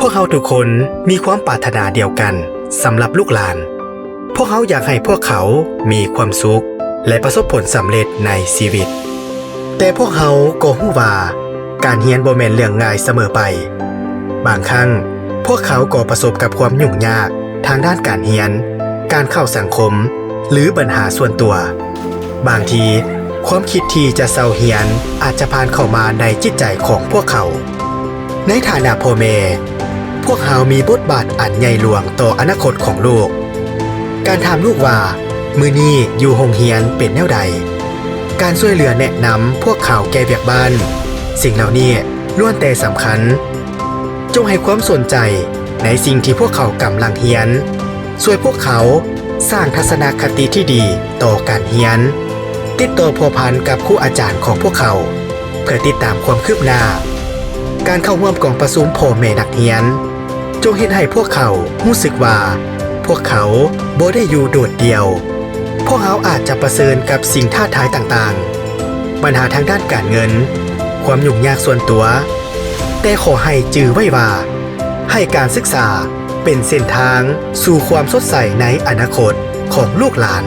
ພວກເຮົາທຸກຄົນມີຄວາມປາດຖະໜາດຽວກັນສຳລັບລູກຫຼານ. ພວກເຮົາຢາກໃຫ້ພວກເຂົາມີຄວາມສຸກ ແລະ ປະສົບຜົນສຳເລັດໃນຊີວິດ. ແຕ່ພວກເຮົາກໍຮູ້ວ່າການຮຽນບໍ່ແມ່ນເລື່ອງງ່າຍສະເໝີໄປ. ບາງຄັ້ງພວກເຂົາກໍປະສົບກັບຄວາມຫຍຸ້ງຍາກທາງດ້ານການຮຽນ, ການເຂົ້າສັງຄົມ ຫຼື ບັນຫາສ່ວນຕົວ. ບາງທີຄວາມຄິດທີ່ຈະເຊົາຮຽນອາດຈະຜ່ານເຂົ້າມາໃນຈິດໃຈຂອງພວກເຂົາ. ໃນຖານະພໍ່ແມ່, ພວກເຮົາມີບົດບາດອັນໃຫຍ່ຫຼວງຕໍ່ອະນາຄົດຂອງລູກ. ການຖາມລູກວ່າ ມື້ນີ້ຢູ່ໂຮງຮຽນເປັນແນວໃດ? ການຊ່ວຍເຫຼືອແນະນຳພວກເຂົາແກ່ວຽກບ້ານ, ສິ່ງເຫຼົ່ານີ້ລ້ວນແຕ່ສຳຄັນ. ຈົ່ງໃຫ້ຄວາມສົນໃຈໃນສິ່ງທີ່ພວກເຂົາກຳລັງຮຽນ. ຊ່ວຍພວກເຂົາສ້າງທັດສະນະຄະຕິທີ່ດີຕໍ່ການຮຽນ. ຕິດຕໍ່ພົວພັນກັບຄູອາຈານຂອງພວກເຂົາ ເພື່ອຕິດຕາມຄວາມຄືບໜ້າ. ການເຂົ້າຮ່ວມກອງປະຊຸມພໍ່ແມ່ນັກຮຽນ ຈົ່ງເຮັດໃຫ້ພວກເຂົາຮູ້ສຶກວ່າ ພວກເຂົາບໍ່ໄດ້ຢູ່ໂດດດ່ຽວ. ພວກເຮົາອາດຈະປະເຊີນກັບສິ່ງທ້າທາຍຕ່າງໆ, ບັນຫາທາງດ້ານການເງິນ, ຄວາມຫຍຸ້ງຍາກສ່ວນຕົວ, ແຕ່ຂໍໃຫ້ຈື່ໄວ້ວ່າ ໃຫ້ການສຶກສາເປັນເສັ້ນທາງສູ່ຄວາມສົດໃສໃນອະນາຄົດຂອງລູກຫຼານ.